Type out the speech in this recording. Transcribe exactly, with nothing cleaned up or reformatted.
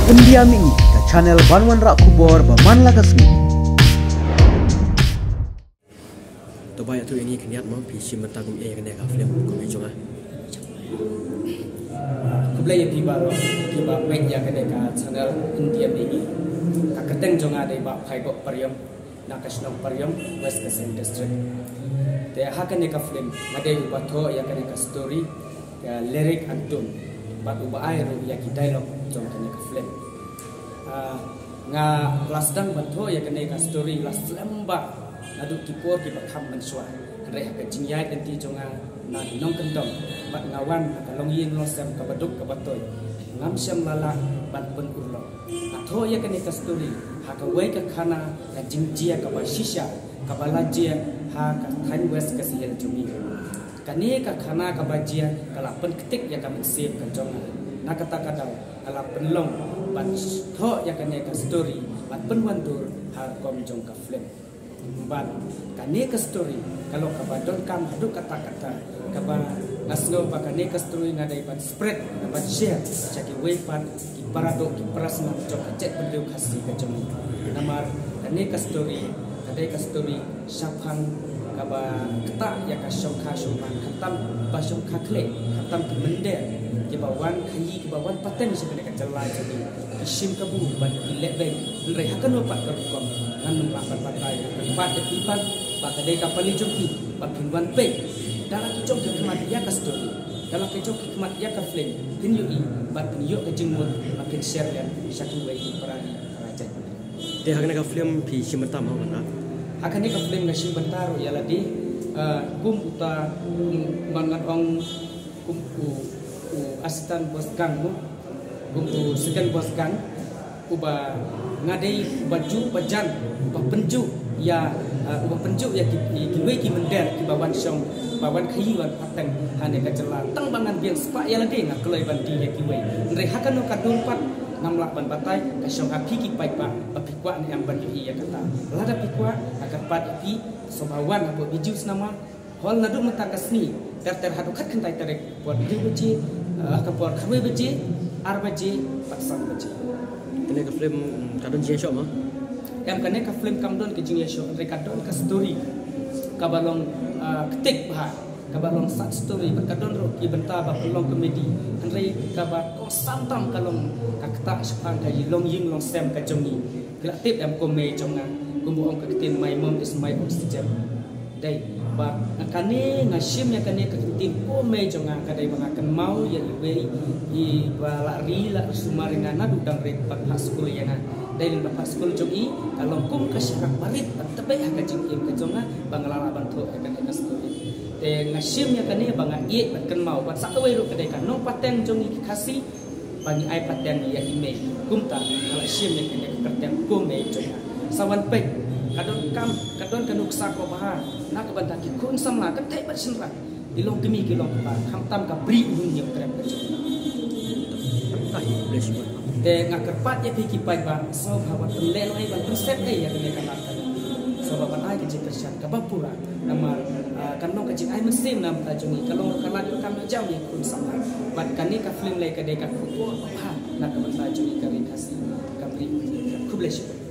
India Mini, ka channel ban wanrah khubor ba man la ka sngi. To ba ïathuh ïa ngi khyndiat mo, phi shim bynta kumno ïa kane ka film kumne jong nga. Khublei ïa phi baroh kiba peit ïa kane ka channel India Mini. Ka kyrteng jong nga dei Bah Phaibok Pariam, na ka shnong Pariam, West Khasi Hills District. Te ha kane ka film nga dei uba thoh ïa kane ka story, ka lyric and tune, bad uba ai ruh ïa ki dialogue jong kane ka film. Ah, nga la sdang ban thoh ïa kane ka story la slem bha naduh ki por kiba kham mynshuwa. Hynrei ha ka jingïaid lynti jong nga na ki nongkyndong, bad nga wan ha ka longïing longsem kaba duk kaba toi, ngam shym la lah ban pynurlong. Nga thoh ïa kane ka story ha kawei ka khana ka jingjia kaba shisha kaba la jia ha ka thaiñ West Khasi Hills jong ngi. Kane ka khana kaba jia ka la pynktik ïa ka mynsiem ka jong nga. Na kata ka daw ka la pynlong ban thoh ïa kane ka story, ban pynwandur ha rukom jong ka film. Bad kane ka story ka long kaba donkam haduh katta katta, kaba nga sngew ba kane ka story nga dei ban spread, nga ban share sha kiwei pat ki paradoh, ki parasnam jong ka jaitbynriew Khasi ka jong ngi. Namar kane ka story ka dei ka story shaphang kaba ktah ïa ka shongkha shongman, khamtam ba shongkha khleh, khamtam ki mynder kiba wan khaïi, kiba wan pateng sha kane ka jylla jong ngi. Ki shim kabu bad ki leh beiñ. Hynrei ha kano pat ka rukom ngan ym lah ban batai. Nga kyrpad ïa phi pat ba ka dei ka pali jong phi ba phin wan peit da la ki jong ki khmat ïa ka story, da la ki jong ki khmat ïa ka film, phin ïohi bad phin ïoh ka jingmut ba phin share ïa sha kiwei ki para ri para jaid. Te ha kane ka film phi shim bynta mo, bynta? Ha kane ka film nga shim bynta ruh ïa lade, eh, kum uta, mm, man ngan ong kum u, u assistant boss gang mo, kum u second boss gang, uba nga dei uba juh ba jan, uba pynjuh ïa, uh, uba pynjuh ïa ki, ki, kiwei ki mynder kiba wan shong, ba wan khaïi wan pateng ha kane ka jylla. Tang ba ngan biang spah ïa lade nga kloi ban die ïa kiwei. Hynrei ha kano ka dur pat ngam lah ban batai, ka shong ha phi ki paidbah ba phi kwah ne em ban ïohi ïa kata. Lada phi kwah, nga kyrpad ïa phi, sngewbha wan hapoh Bijou Cinema Hall naduh mynta ka sngi ter ter haduh khatkhyndai tarik, por hynriew baje, eh, ka por khatwei baje, ar baje bad san baje. Kane ka film, mm, ka don jingïashoh mo? Em, kane ka film kam don ka jingïashoh, hynrei ka don ka story kaba long, eh, ktik bha, kaba long sad story, bad ka don ruh ki bynta ba ka long comedy, hynrei kaba kongsan tam ka long ka ktah shaphang ka longïing longsem ka jong ngi. Phi la tip em, ko mei jong nga, kumba ong ka ktien, my mom is my oxygen. Dei ba nga, kane nga shim ïa kane ka ktien ko mei jong nga, ka dei ba nga kynmaw ïa iwei iba la ri la sumar ïa nga naduh dang rit ban phah skul ïa nga. Dei lei ban phah skul jong i ka long kum ka sharak barit ban tbei ha ka jingim ka jong nga ba nga la lah ban thoh ïa kane ka story. Te nga shim ïa kane ba nga ïeit ban kynmaw, bad sa kawei ruh ka dei ka nongpateng jong ngi ki Khasi ba ngi ai pateng ïa i mei. Kumta nga la shim ïa kane ka kyrteng ko mei jong nga. Sa wan peit, ka don kam, ka don ka nuksa kaba bha na ka bynta ki khun samla, kynthei bad shynrang, ki long kmie ki long kpa, khamtam ka bri u hynñiew krem ka jong nga. Te nga kyrpad ïa phi ki paidbah, sngewbha ban pynlehnohei, ban pynset ei ïa kane ka lad ka jong ngi. Sngewbha ban ai ka jingkyrshan kaba pura. Namar, ah, kan long ka jingai mynsiem na bynta jong ngi, ka long ka lad ka kam jam ïa khun samla. Bad kane ka film lei ka dei ka khubor babha na ka bynta jong ngi ka ri Khasi, ka bri. Khublei shibun.